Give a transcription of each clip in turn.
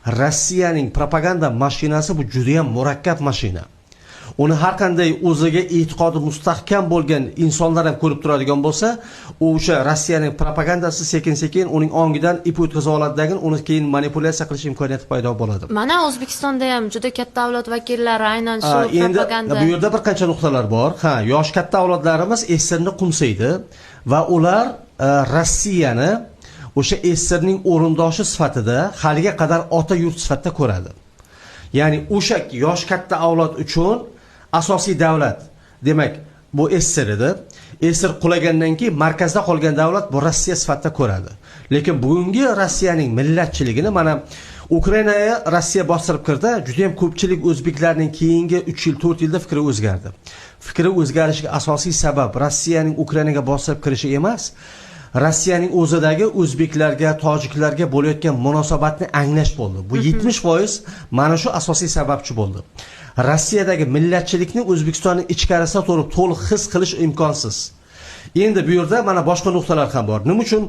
Rossiyaning propaganda mashinasi bu juda ham murakkab mashina. Uni har qanday o'ziga e'tiqodi mustahkam bo'lgan insonlar ham ko'rib turadigan bo'lsa, u o'sha Rossiyaning propagandasi sekin-sekin uning ongidan ip o'tkazib oladi, uni keyin manipulyatsiya qilish imkoniyati paydo bo'ladi. Mana O'zbekistonda ham juda katta avlod vakillari aynan shu Endi propaganda. bu yerda bir qancha nuqtalar bor. Ha, yosh katta avlodlarimiz SSRni qo'msaydi va ular Rossiyani o'sha SSRning o'rindoshi sifatida haliga qadar ota yurt sifatida ko'radi. Ya'ni o'sha yosh katta avlod uchun asosiy davlat, demak, bu SSR edi. SSR qulagandan keyin markazda qolgan davlat bu Rossiya sifatida ko'radi. Lekin bugungi Rossiyaning millatchiligini, mana Ukrainaga Rossiya bostirib kirdi, juda ham ko'pchilik o'zbeklarning keyingi 3 yil, 4 yilda fikri o'zgardi. Fikri o'zgarishiga asosiy sabab Rossiyaning Ukrainaga bostirib kirishi emas, Rossiyaning o'zidagi o'zbeklarga, tojiklarga bo'layotgan munosabatni anglash bo'ldi. Bu 70% mana shu asosiy sababchi bo'ldi. Rossiyadagi millatchilikni O'zbekistonning ichkarisida turib to'liq his qilish imkonsiz. Endi bu yerda mana boshqa nuqtalar ham bor. Nima uchun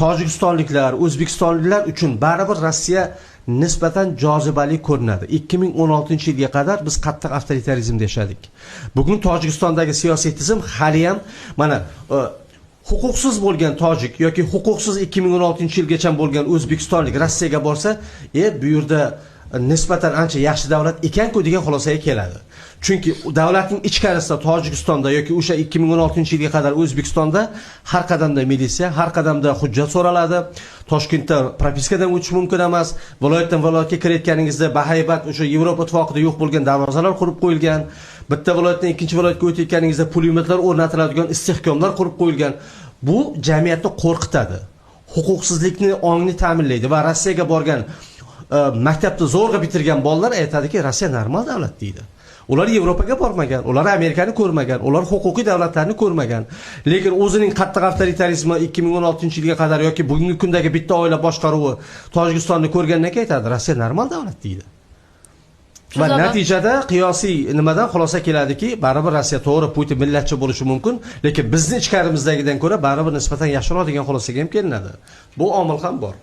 tojikistonliklar, o'zbekistonliklar uchun baribir Rossiya nisbatan jozibali ko'rinadi? 2016-yilga qadar biz qattiq avtoritarizmda yashadik. Bugun Tojikistondagi siyosiy tizim hali ham mana huquqsiz bo'lgan tojik yoki huquqsiz 2016-yilgacha bo'lgan o'zbekistonlik Rossiyaga borsa, bu yerda nisbatan ancha yaxshi davlat ekan-ku degan xulosaga keladi. Chunki davlatning ichkarisida Tojikistonda yoki o'sha 2016-yilga qadar O'zbekistonda har qadamda militsiya, har qadamda hujjat so'raladi. Toshkentda propiskadan o'tish mumkin emas. Viloyatdan viloyatga kirayotganingizda bahaybat o'sha Yevropa Ittifoqida yo'q bo'lgan darvozalar qurib qo'yilgan. Bitta viloyatdan ikkinchi viloyatga o'tayotganingizda pulemyotlar o'rnatiladigan istehkomlar qurib qo'yilgan. Bu jamiyatni qo'rqitadi. Huquqsizlikni, ongni ta'minlaydi va Rossiyaga borgan maktabni zo'rg'a bitirgan bolalar aytadiki, Rossiya normal davlat deydi. Ular Yevropaga bormagan, ular Amerikani ko'rmagan, ular huquqiy davlatlarni ko'rmagan. Lekin o'zining qattiq avtoritarizmi 2016-yilga qadar yoki bugungi kundagi bitta oila boshqaruvi Tojikistonni ko'rgandan keyin aytadi, Rossiya normal davlat deydi. Va natijada qiyosiy nimadan xulosa keladiki, baribir Rossiya to'g'ri, Putin millatchi bo'lishi mumkin, lekin bizni ichkarimizdagidan ko'ra baribir nisbatan yaxshiroq degan xulosaga ham kelinadi. Bu omil ham bor.